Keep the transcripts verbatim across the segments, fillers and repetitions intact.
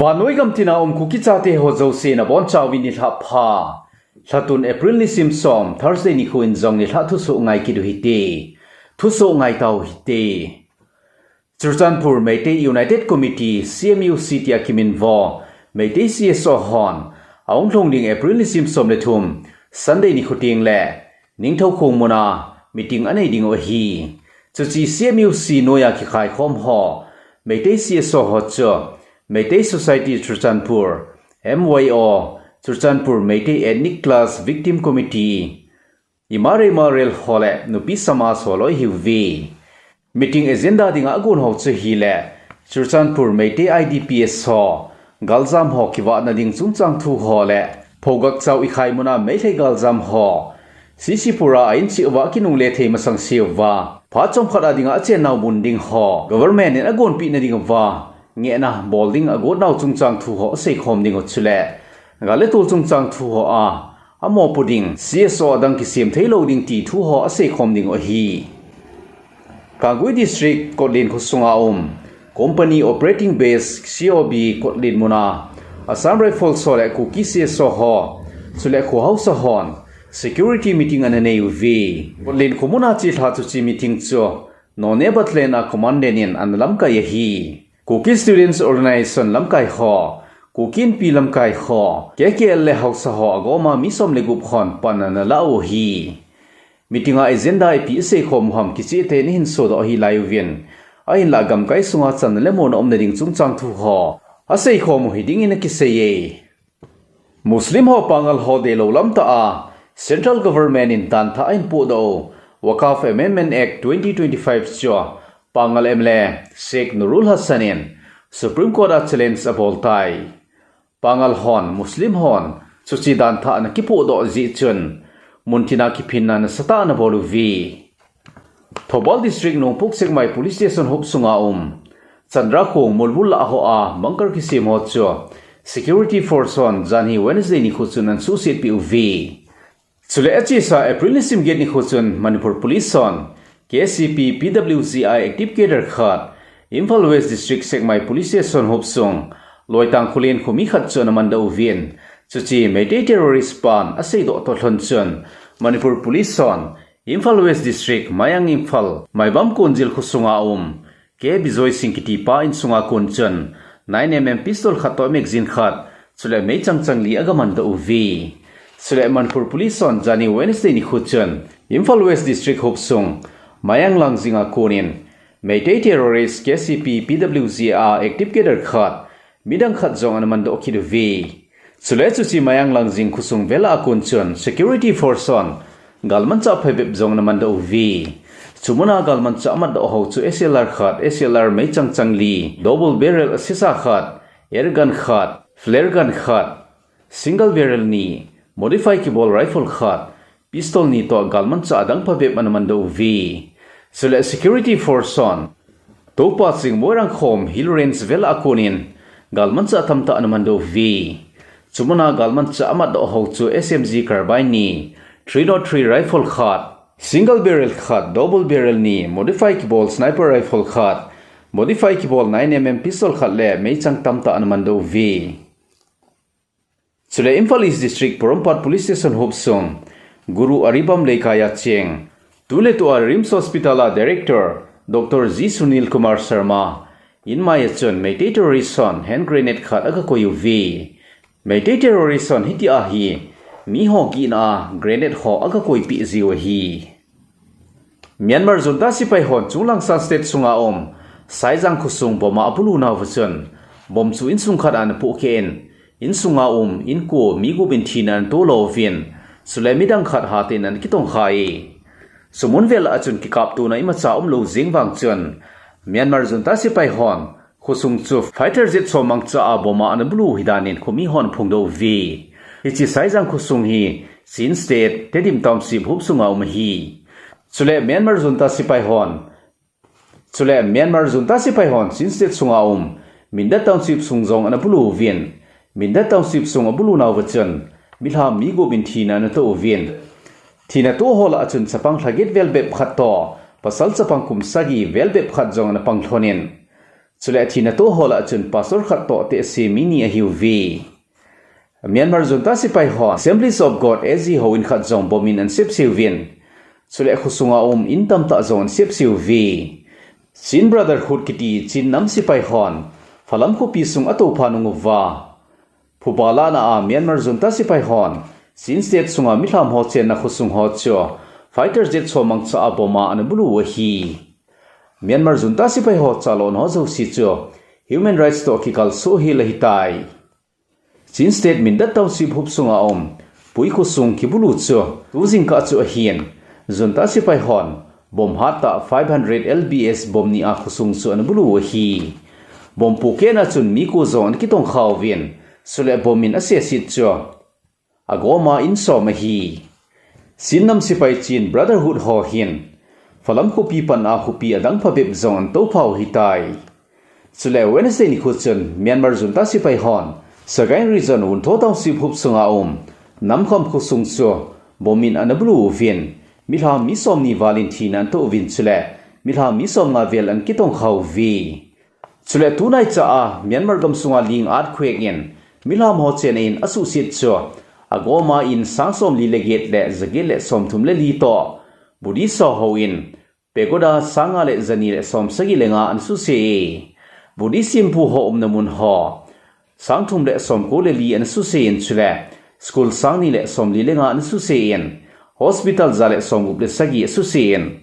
Vannoi gam tina um Kuki chate ho jouse nabonchauvin nilhah pha. Lhatun April nisim som, Thursday nikho in jong nilhah thusoh ngai kit u hite. Thusoh ngai tau hite. Churachandpur Meitei United Committee, C M U C tia kiminvo Meitei C S O hon ahung lhung ding April nisim som le thum, Sunday nikho teng le Ningthoukhong muna meeting anei ding u ahi. Chuche C M U C noiya kikhaikhom ho Meitei C S O ho chu Meitei Society Churachandpur, M Y O, Churachandpur Meitei Ethnic Clash Victim Committee, Ima Reima Rel ho le Nupi Samaj ho loi ahiuve. Meeting agenda dinga agon ho chu ahile, Churachandpur Meitei I D P S ho galjam ho kivahna ding chungchang thu ho le, Phougakchao Ikhai muna Meitei galjam ho, C C Pur a a-in cheh uva akinungle thei masang seuva, phat chomkhat a dinga achennau mun ding ho, government in agonpeh na ding uva ngehna bol ding agot nau chungchang thu ho aseikhom ding u chule, gal le tol chungchang thu ho a, amopo ding, C S O adang kisem theilou ding ti thu ho aseikhom ding u ahi. Kangpokpi District, Kotlen kho sunga um, Company Operating Base, C O B, Kotlen muna, Assam Rifles ho le Kuki C S O ho, chule kho haosa hon, security meeting ana nei uve. Kotlen kho muna chelha chuche meeting chu, Noney Battalion a Commandant in ana lamkai ahi. Kuki Students Organization lamkai ho, Kuki Inpi lamkai ho, K K L le haosa ho agoma mi som le gup hon pan ana la u ahi. Meeting a agenda ipi aseikhom u ham kichehtah in ahinsodoh ahi laiuvin. Ahinlah gamkai sunga channa le monna umna ding chungchang thu ho aseikhom u hiding in akiseiye. Muslim ho Pangal ho deilou lamtah a Central Government in danthah ahin pohdoh u Waqf Amendment Act twenty twenty-five chu Pangal M L A Sheikh Nurul Hassan in Supreme Court a challenge abol tai. Pangal hon, Muslim hon, chuche danthah ana kipohdoh jeh chun, muntina kiphinna nasatah ana bol uve. Thoubal District Nongpok Sekmai Police Station hop sunga um Chandrakhong molbul lah hoa bunker kisem ho chu Security Force hon janhi Wednesday nikho chun ana suhsetpeh uve. Chule achesa April nisim get nikho chun Manipur Police hon K C P P W G I active cadre khat Imphal West District Sekmai Police Station hop sung Loitang Khullen khomi khat chu ana mandoh uvin, chuche Meitei terrorist pan aseidoh toh lhon chun Manipur Police hon Imphal West District, Mayang Imphal, Maibam Konjil kho sunga um K Bijoy Singh kitipa insunga kon chun nine M M pistol khat toh magazine khat, chule meichang chang li agamandoh uve. Chule Manipur Police hon janhi Wednesday nikho chun Imphal West District hop sung Mayang Langjing a konin Meitei terrorist K C P P W G a active cadre khat, midang khat jong ana mandoh kit uve. Chule chuche Mayang Langjing khosung vel a kon chun Security Force hon galmanchah phabep jong ana mandoh uve. Chumuna galmanchah amatdoh ho chu S L R khat, S L R meichang chang li, double barrel asesa khat, air gun khat, flare gun khat, single barrel ni, modify kibol rifle khat, pistol ni toh galmanchah adang phabep ana mandoh uve. Chule Security Force hon Topa Ching Moirangkhom Hill Range vel a konin galmanchah tamtah ana mandoh uve. Chumuna galmanchah amatdoh ho chu S M G carbine ni, three nought three rifle khat, single barrel khat, double barrel ni, modify kibol sniper rifle khat, modify kibol nine M M pistol khat le meichang tamtah ana mandoh uve. Chule Imphal East District Porompat Police Station hop sung Guru Aribam Leikai a cheng, tuletua RIMS Hospital a Director Doctor G Sunil Kumar Sharma in mai a chun Meitei terrorist hon hand grenade khat agakoi uve. Meitei terrorist hon hitia hi miho gihna a grenade ho agakoipeh jiu ahi. Myanmar junta sepai hon Chunglangsan State sunga um Saijang khosung bomb a abulu nauva chun, bomb chu insung khat a ana pohkeh in, insunga um inko mi gup in thina ana tolouvin, chule midang khat hatah in ana kitongkhai. Chumun vel a chun kikaptona imacha umlou jeng vang chun, Myanmar junta sepai hon khosung chu fighter jet som mangcha a bomb a ana bulu hidan in khomi hon aphongdoh uve. Hiche Saijang khosung hi Chin State, Tedim Township hop sunga um ahi. Chule Myanmar junta sepai hon, chule Myanmar junta sepai hon Chin State sunga um Mindat Township sung jong ana bulu uvin, Mindat Township sung abulu nauva chun, milham mi gup in thina ana touvin, thina to ho lah a chun chapang lhaget vel bep khat toh, pasal chapang kum sagi vel bep khat jong ana pang lhonin, Chule athina toh ho lah a chun pastor khat toh tehse mi ni ahiuve. Myanmar junta sepai hon Assemblies of God A G houin khat jong bomb in ana sepse uvin, chule khosunga um in tamtah jong ana sepse uve. Chin Brotherhood kiti Chin nam sepai hon Falam khopi sung atoupha nung uva, phuba lahna a Myanmar junta sepai hon Chin State sunga milham ho chenna khosung ho chu fighter jet somang cha a bomb a ana bulu u ahi. Myanmar junta sepai ho chalon ho jouse chu human rights toh kikalsuh hel ahitai. Chin State Mindat Township huop sunga um Pui khosung kibulu chu tu jingkah chu ahin, junta sepai hon bomb hattah five hundred L B S bomb ni a khosung chu ana bulu u ahi. Bomb pohkehna chun mi ko jong ana kitongkha uvin, chule bomb in aseset chu agoma in som ahi. Chin nam sepai Chin Brotherhood ho hin Falam khopi pan a khopi adang phabep jong ana toupha u ahitai. Chule Wednesday nikho chun Myanmar junta sepai hon Sagaing Region Wuntho Township huop sunga um Namkham khosung chu bomb in ana bulu uvin, milham mi somni val in thina ana toh uvin, chule milham mi somnga vel ana kitongkha uve. Chule tunaicha a Myanmar gamsunga ling earthquake in milham ho chenna in asuhset chu agoma in sang somli le get le jaget le somthum le li toh, Buddhist ho houin pagoda sang nga le jani le somsagi le nga ana suse e. Buddhist thempu ho umna mun ho sang thum le somko le li ana suse in, chule school sang ni le somli le nga ana suse in, hospital ja le somgup le sagi asuse in,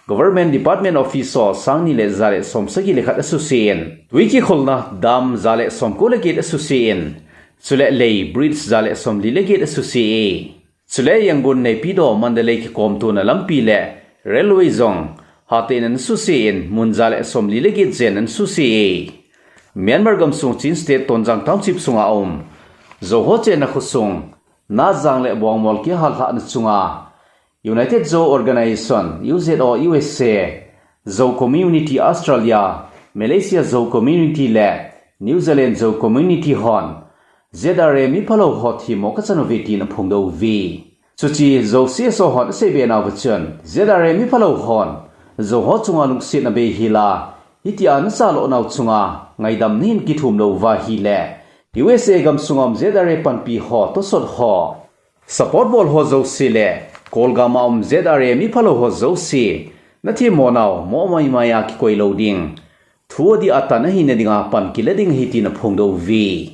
government department office ho sang ni le ja le somsagi le khat asuse in, tui kikholna dam ja le somko le get asuse in, chule lei bridge ja le somli le get asuse e. Chule Yangon Naypyidaw Mandalay kikomtona lampi le railway jong hatah in ana suse in, mun ja le somli le get jen ana suse e. Myanmar gamsung Chin State Tonzang Township sunga um Zo ho chenna khosung Nazang le Buangmol kihalhahna chunga United Zo Organization, U Z O U S A, Zo Community Australia, Malaysia Zo Community le New Zealand Zo Community hon Z R A mi phalou ho themmo kachan uve tin aphongdoh uve. Chuche Zo C S O hon aseibe nauva chun, Z R A mi phalou hon Zo ho chunga lungsetna bei hel a, hitia ana chaloh nau chunga ngaidam nahin kithum lou uva ahile, U S A gamsunga um Z R A panpi ho, tosot ho, support bol ho jouse le Kolgam a um Z R A mi phalou ho jouse nathemmo nau mo maimai a kikoi lou ding, thu adih a tan ahina dinga pan kila ding ahi tin aphongdoh uve.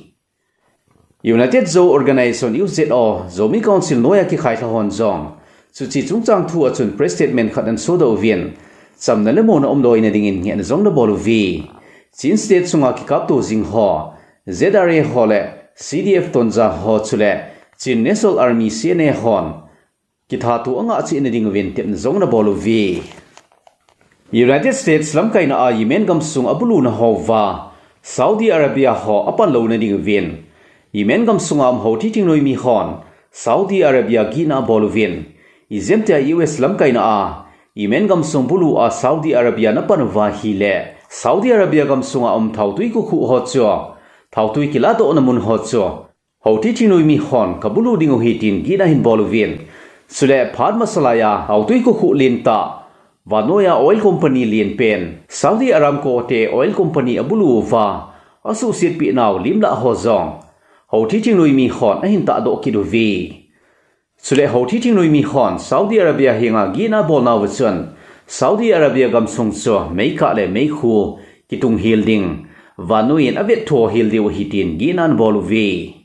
United Zo Organization, U Z O, Zomi Council noiya kikhailha hon jong chuche chungchang thu a chun press statement khat ana sodoh uvin, chamna le muona umlouna dingin ngehna jong ana bol uve. Chin State sunga kikaptou jing ho, Z R A ho le C D F Tonzang ho chule Chin National Army, C N A hon kithat u angah cheh na ding uvin tepna jong ana bol uve. United States lamkaina a Yemen gamsung abuluna hoa Saudi Arabia ho apanlouna ding uvin, Yemen gamsunga um Houthi thingnoimi hon Saudi Arabia gihna abol uvin, ijemtia U S lamkaina a Yemen gamsung bulu a Saudi Arabia napan uva ahile, Saudi Arabia gamsunga um thaotui kokhuh ho chu, thaotui kiladohna mun ho chu Houthi thingnoimi hon kabulu ding u ahi tin gihna ahin bol uvin, chule phat masa laiya thaotui kokhuh lentah, vannoiya oil company lenpen Saudi Aramco te oil company abulu uva asuhsetpeh nau lim lah ho jong Houthi thingnoimi hon ahin tahdoh kit uve. Chule Houthi thingnoimi hon Saudi Arabia henga gihna abolnauva chun, Saudi Arabia gamsung chu meikah le meikhu kitung hel ding, vannoiyin avetthu hel diu ahi tin gihna ana bol uve.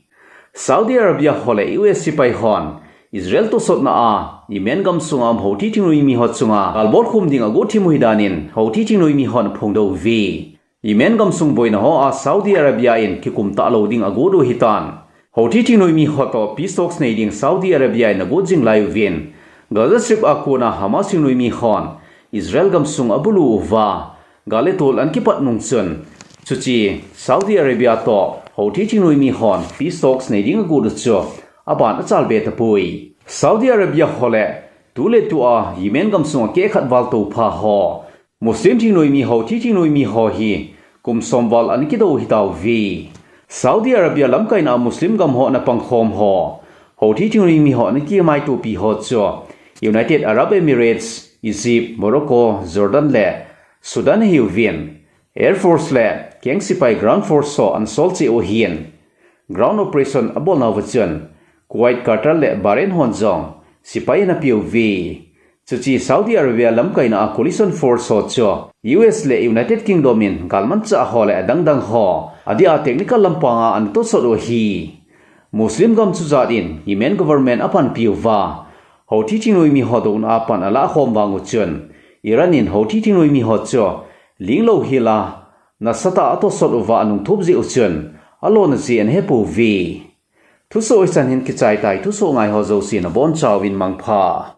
Saudi Arabia ho le U S sepai hon Israel tosotna a Yemen gamsunga um Houthi thingnoimi ho chunga galbol khum ding agot thim u ahi danin Houthi thingnoimi hon aphongdoh uve. Yemen gamsung boina hoa Saudi Arabia in kikum talou ding agot u ahitan, Houthi thingnoimi ho toh peace talks nei ding Saudi Arabia in agot jing lai uvin, Gaza Strip a kona Hamas thingnoimi hon Israel gamsung abulu uva gal le tol ana kipat nung chun, chuche Saudi Arabia toh Houthi thingnoimi hon peace talks nei ding agot u chu aban achalbe tapoi. Saudi Arabia ho le tuletua Yemen gamsunga kehkhat val toupha ho, Muslim thingnoimi Houthi thingnoimi ho hi kum som val ana kidou ahitauve. Saudi Arabia lamkaina a Muslim gam ho ana pangkhom ho, Houthi thingnoimi ho ana kimaitopi ho chu United Arab Emirates, Egypt, Morocco, Jordan le Sudan ahiuvin, Air Force le keng sepai ground force ho ana sol cheh u ahin, ground operation abolnauva chun Kuwait, Qatar le Bahrain hon jong sepai ana peuve. Chuche Saudi Arabia lamkaina a coalition force ho chu U S le United Kingdom in galmanchah ho le adangdang ho adeh a technical lampanga ana tosot u ahi. Muslim gam chujat in Yemen government apanpiuva, Houthi thingnoimi ho douna a pan alahkhom vang u chun, Iran in Houthi thingnoimi ho chu linglou hela nasatah a atosot uva anungthop jeh u chun, alona jeh ana hepouve. Thusoh hichan hin kichai tai, thusoh ngai ho jouse nabonchauvin mangpha.